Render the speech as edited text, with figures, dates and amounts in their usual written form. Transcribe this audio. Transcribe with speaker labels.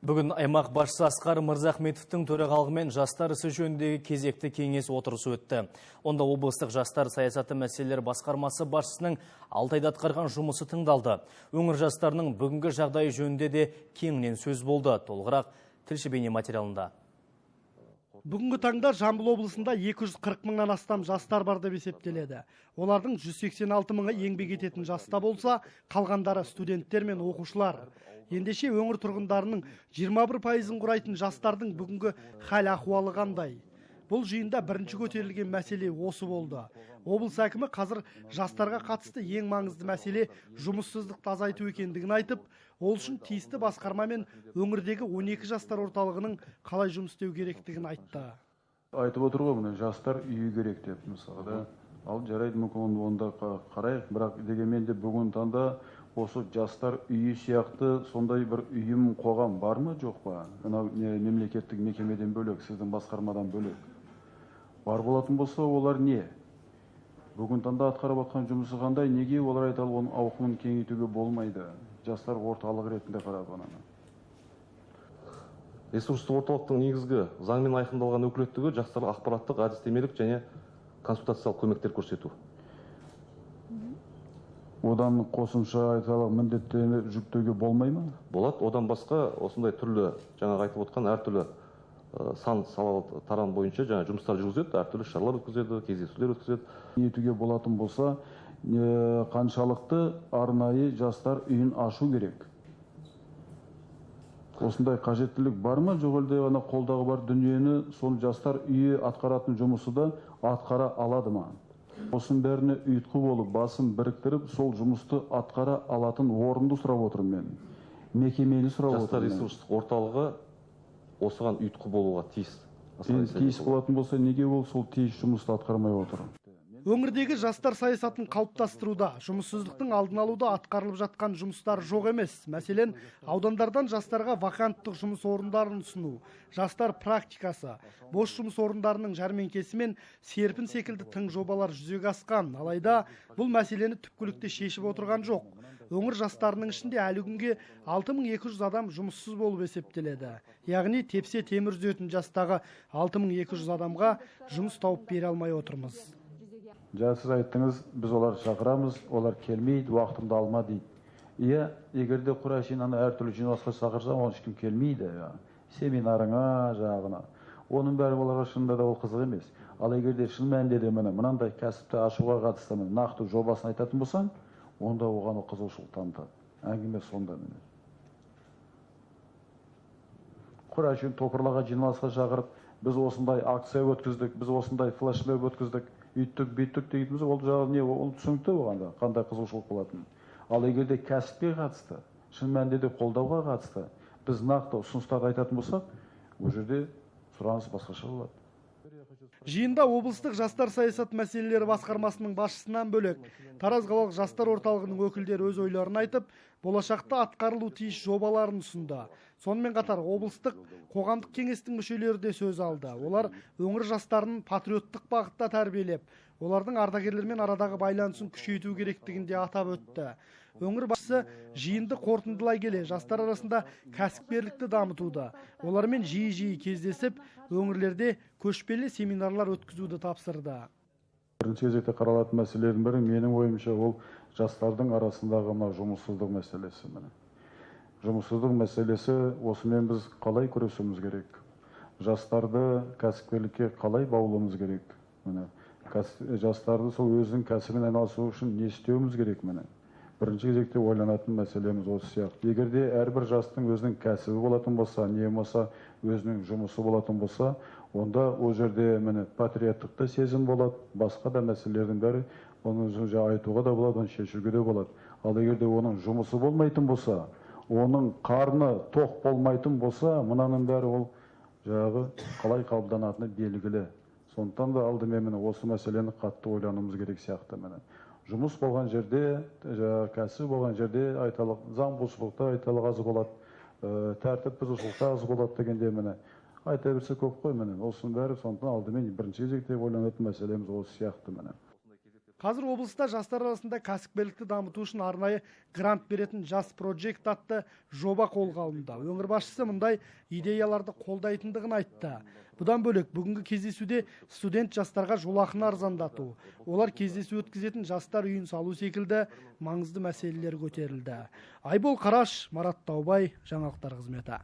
Speaker 1: Бүгін аймақ басшысы Асқар Мырзахметовтің төрағалығымен жастар ісі жөніндегі кезекті кеңес отырысы өтті. Онда облыстық жастар саясаты мәселелері басқармасы басшысының 6 айда атқарған жұмысы тыңдалды. Өңір жастарының бүгінгі жағдайы жөнінде де кеңінен сөз болды. Толығырақ тілші бейне материалында.
Speaker 2: Бүгінгі таңда Жамбыл облысында 240 мыңнан астам жастар бар деп есептеледі. Олардың 186 мыңы еңбек ететін жаста болса, қалғандары студенттер мен оқушылар. Ендеше өңір тұрғындарының 21%-ын құрайтын жастардың бүгінгі хал ахуалы қандай? Бұл жиында бірінші көтерілген мәселе осы болды. Облыс әкімі қазір жастарға қатысты ең маңызды мәселе жұмыссыздықты азайту екендігін айтып, ол үшін тиісті басқарма мен өңірдегі 12 жастар орталығының қалай жұмыс істеу керектігін айтты.
Speaker 3: Айтып отыр ғой, міне, жастар үйі керек деп мысалы да. Ал жарайды, мүмкін онда қарайық, бірақ дегенмен де бүгінгі таңда осы жастар үйі сияқты сондай бір ұйым, қоғам бар ма, жоқ па? Мынау мемлекеттік мекемеден бөлек, сіздің басқармадан бөлек. Бар болатын болса, олар не? Бүгін таңда атқарып жатқан жұмысы қандай? Неге олар айталық оның ауқымын кеңейтуге болмайды? Жастар орталығы ретінде қарап ананы.
Speaker 4: Ресурстық орталықтың негізгі заңмен айқындалған өкілеттігі жастарға ақпараттық, әдістемелік және консультациялық көмектер көрсету.
Speaker 3: Одан қосымша айталық міндеттерді жүктеуге болмай ма?
Speaker 4: Болады. Одан басқа осындай түрлі, жаңағы айтып отқан әртүрлі сан салалы тарам бойынша жаңа жұмыстар жүргізеді, әртүрлі шаралар өткізеді, кездесулер өткізеді.
Speaker 3: Етуге болатын болса, қаншалықты арнайы жастар үйін ашу керек? Осындай қажеттілік бар ма? Жоқ әлде ана қолдағы бар дүниені сол жастар үйі атқаратын жұмысы да атқара алады ма? Осының бәріне ұйытқы болып, басын біріктіріп, сол жұмысты атқара алатын орынды сұрап отырмын мен. Мекемені сұрап
Speaker 4: Жастар
Speaker 3: отырмын.
Speaker 4: ресурстық орталығы осыған ұйытқы болуға тиіс.
Speaker 3: Енді тиіс болатын болса, неге ол сол тиіс жұмысты атқармай отыр?
Speaker 2: Өңірдегі жастар саясатын қалыптастыруда, жұмыссыздықтың алдын алуда атқарылып жатқан жұмыстар жоқ емес. Мәселен, аудандардан жастарға ваканттық жұмыс орындарын ұсыну, жастар практикасы, бос жұмыс орындарының жәрмеңкесі мен серпін секілді тың жобалар жүзеге асқан. Алайда бұл мәселені түпкілікті шешіп отырған жоқ. Өңір жастарының ішінде әлі күнге 6200 адам жұмыссыз болып есептеледі. Яғни тепсе темір үзетін жастағы 6200 адамға жұмыс тауып бере алмай отырмыз.
Speaker 3: Жаңа сіз айттыңыз, біз оларды шақырамыз, олар келмейді, уақытымды алма дейді. Иә, егер де құр әшейін ана әртүрлі жиналысқа шақырсаң, оған ешкім келмейді. Семинарыңа, жағына. Оның бәрі оларға шынында да ол қызық емес. Ал егер де шын мәнінде де міне мынандай кәсіпті ашуға қатысты міне нақты жобасын айтатын болсаң, онда оған ол қызығушылық танытады. Әңгіме сонда міне. Құр әшейін топырлаған жиналысқа шақырып, біз осындай акция өткіздік, біз осындай флешмоб өткіздік, үйттік, бүйттік дейтініміз, ол жағы не, ол түсінікті оған да, қандай қызығушылық болатынын. Ал егер де кәсіпке қатысты, шын мәнінде де қолдауға қатысты, біз нақты ұсыныстарды айтатын болсақ, ол жерде сұраныс басқаша болады.
Speaker 2: Жиында облыстық жастар саясат мәселелері басқармасының басшысынан бөлек, Тараз қалалық жастар орталығының өкілдері өз ойларын айтып, болашақта атқарылу тиіс жобаларын ұсынды. Сонымен қатар облыстық қоғамдық кеңестің мүшелері де сөз алды. Олар өңір жастарын патриоттық бағытта тәрбиелеп, олардың ардагерлермен арадағы байланысын күшейту керектігін де атап өтті. Өңір басшысы жиынды қорытындылай келе жастар арасында кәсіпкерлікті дамытуды, олармен жиі-жиі кездесіп, өңірлерде көшпелі семинарлар өткізуді тапсырды.
Speaker 3: Бірінші кезекте қаралатын мәселелердің бірі, менің ойымша, ол жастардың арасындағы мына жұмыссыздық мәселесі. Міне. Жұмыссыздық мәселесі, осымен біз қалай күресуіміз керек? Жастарды кәсіпкерлікке қалай баулуымыз керек? Міне. Жастарды сол өзінің кәсібімен айналысу үшін не істеуіміз керек? Міне. Бірінші кезекте ойланатын мәселеміз осы сияқты. Егер де әрбір жастың өзінің кәсібі болатын болса, не болмаса өзінің жұмысы болатын болса, онда ол жерде міне патриоттық та сезім болады, басқа да мәселелердің бәрі, оны айтуға да болады, оны шешуге де болады. Ал егер де оның жұмысы болмайтын болса, оның қарны тоқ болмайтын болса, мынаның бәрі ол жағы қалай қабылданатыны белгілі. Сондықтан да алдымен міне осы мәселені қатты ойлануымыз керек сияқты міне. Жұмыс болған жерде, кәсіп болған жерде айталық, заң бұзушылық та айталық аз болады, тәртіп бұзушылық та аз болады дегенде міне айта берсе көп қой міне. Осының бәрі, сондықтан алдымен бірінші кезекте ойланатын мәселеміз осы сияқты міне.
Speaker 2: Қазір облыста жастар арасында кәсіпкерлікті дамыту үшін арнайы грант беретін Жас Project атты жоба қолға алынды. Өңір басшысы мұндай идеяларды қолдайтындығын айтты. Бұдан бөлек бүгінгі кездесуде студент жастарға жолақыны арзандату, олар кездесу өткізетін жастар үйін салу секілді маңызды мәселелер көтерілді. Айбол Қараш, Марат Таубай, жаңалықтар қызметі.